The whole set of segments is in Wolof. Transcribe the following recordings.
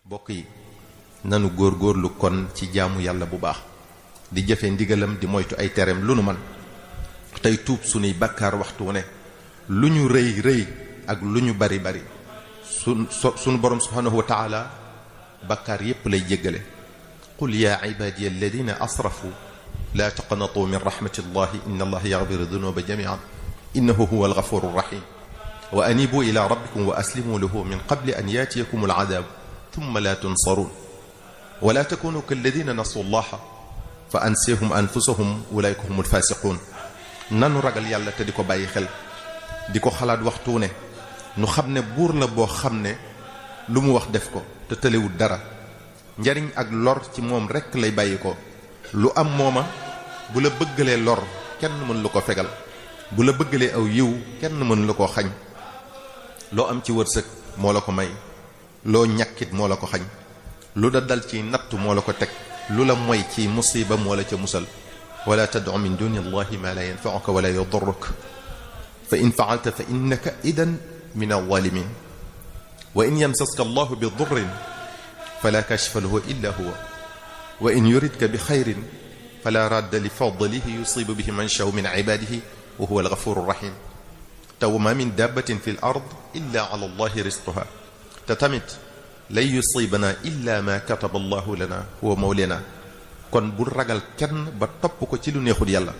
bokk yi nanu góorgóorlu kon ci jaamu yàlla bu baax di jëfe ndigalam di moytu ay tereem lu nu man tey tuub sunuy bakkaar waxtu ne lu ñu rëy rëy ak lu ñu bari bari sunu borom subhanahu wa taala bakkaar yépp lay jéggale qul ya ibadiya alladina asrafu la taqnatu min rahmatillahi inna allaha yaghfiru dhunuba jami'an innahu huwa alghafuru rahim wa anibu ila rabbikum wa aslimu lahu min qabli an yatiyakum al'adab thumma la tunsarun wa la takunu kalladina nasu allaha fa ansihum anfusahum ulaika humul fasiqun nanu ragal yàlla te di ko bàyyi xel di ko xalaat waxtu ne nu xam ne buur la boo xam ne lu mu wax def ko te tëlewul dara njariñ ak lor ci moom rekk lay bàyyi ko lu am mooma bu la bëggalee lor kenn mën lu ko fegal bu la bëggalee aw yiw kenn mën lu ko xañ loo am ci wërsëg moo la ko may loo ñàkkit moo la ko xañ lu da dal ci nattu moo la ko teg lu la moy ci musiba moo la ca musal wala tad'u min duni allahi ma la yanfa'uka wala yadurruk fa in fa'alta fa innaka idan min adh-dhalimin wa in yamsaska allahu bi dhurrin fala kashifa lahu illa huwa wa in yuridka bi khayrin fala radda li fadlihi yusibu bihi man yasha'u min ibadihi wa huwa al-ghafuru rahim taw ma min dabbatin fi al-ard illa ala allahi rizquha te tamit lan yusibana illa ma kataba allahu lana huwa mawlana kon bul ragal kenn ba topp ko ci lu neexul yàlla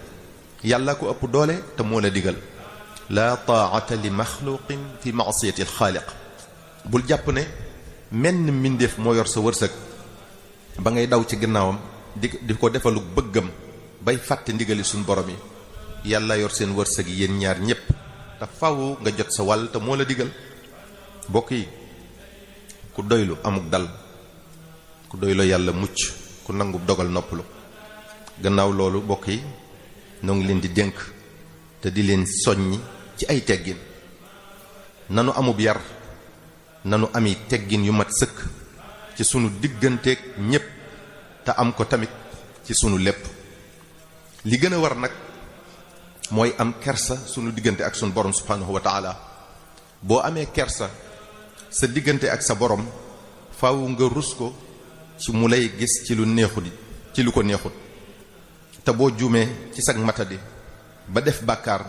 yàlla ko ëpp doole te moo la digal la taa'ata li maxluqin fi ma'siyati al-xaaliq bul jàpp ne menn mbindeef moo yor sa wërsëg ba ngay daw ci gannaawam di ko defalu bëggam bay fàtte ndigali suñ borom yi yàlla yor seen wërsëg yi yéen ñaar ñépp te faw nga jot sa wàll te moo la digal bokk yi ku doylu amuk dal ku doylu yàlla mucc ku nangu dogal noppalu gannaaw loolu bokk yi noo ngi leen di dénk te di leen soññi ci ay teggin nanu amub yar nanu ami teggin yu mat sëkk ci sunu digganteeg ñépp te am ko tamit ci sunu lépp li gën a war nag mooy am kersa sunu diggante ak sunu borom subhanahu wa taala boo amee kersa sa diggante ak sa borom faaw nga rus ko ci mu lay gis ci lu neexut ci lu ko neexut te boo juumee ci sag matadi ba def bàkkaar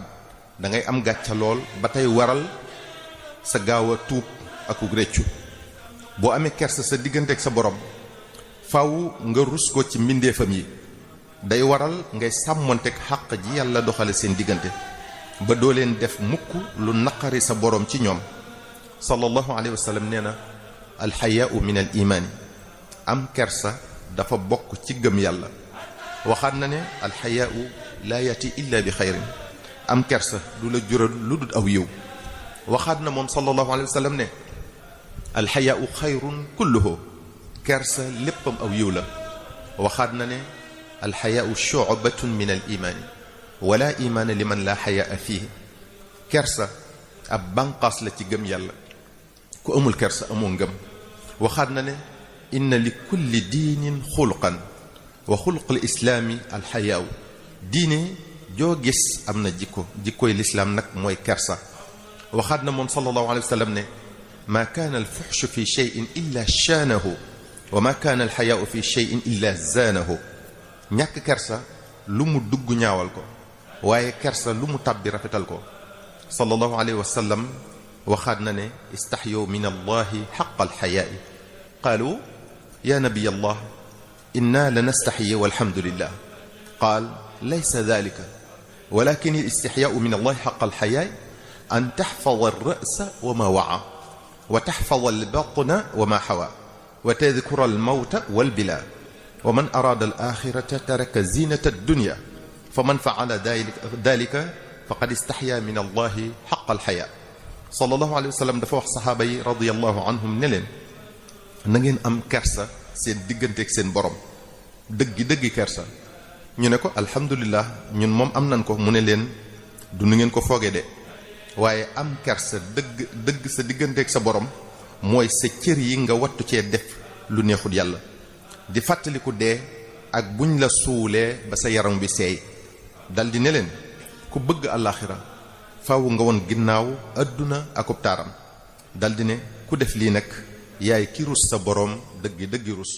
da ngay am gàcca lool ba tey waral sa gaaw a tuub akuk réccu boo amee kersa sa diggante ak sa borom faaw nga rus ko ci mbindeefam yi day waral ngay sàmmonteeg xàq ji yàlla doxale seen diggante ba doo leen def mukk lu naqari sa borom ci ñoom sallallahu alayhi wa sallam nee na alxayaau min al imaani am kersa dafa bokk ci gëm yàlla waxaat na ne alxayaau laa yati illa bi xayrin am kersa du la jural lu dul aw yiw waxaat na moom sallallahu alayhi wa sallam ne alxayaau xayrun kulluhu kersa léppam aw yiw la waxaat na ne alxayaau shu'batun min al imaani wala imaana liman laa xayaa fiihi kersa ab banqaas la ci gëm yàlla ku amul kersa amoo ngëm waxaat na ne inna li kulli diinin xulqan wa xulqul islaami alxayaaw diine joo gis am na jikkoy lislaam nag mooy kersa waxaat na moom sallallahu alayhi wa sallam ne maa kaana alfuxshu fi cheyin illa shaanahu wa maa kaana alxayaau fi cheyin illa zaanahu ñàkk kersa lu mu dugg ñaawal ko waaye kersa lu mu tàbbi rafetal ko sallallahu alayhi wa sallam waxaat na ne istaxyow min allahi xaqa alxayaai qaalu ya nabiy allah inna la nastaxyi walhamdulillah qaal laysa dalika walakin alistixyaau min allahi xaqa alxayaai an taxfada alrasa wa ma waca wa taxfada albatna wa ma xawa wa tadkura almawta walbila wa man araada alaxirata taraka zinata addunya fa man facala dalika faqad istaxya min allahi xaqa alxayaa sallallahu alayhi wa sallam dafa wax saxaaba yi radiyallahu anhum ne leen na ngeen am kersa seen digganteeg seen borom dëggi kersa ñu ne ko alhamdulillah ñun moom am nañ ko mu ne leen du nu ngeen ko foogee de waaye am kersa dëgg sa digganteeg sa borom mooy sa cër yi nga wattu cee def lu neexul yàlla di fàttaliku dee ak buñ la suulee ba sa yaram bi seey dal di ne leen ku bëgg àllaaxira faaw nga woon ginnaaw adduna akub taaram daldi ne ku def lii nag yaay ki rus sa boroom dëggi dëggi rus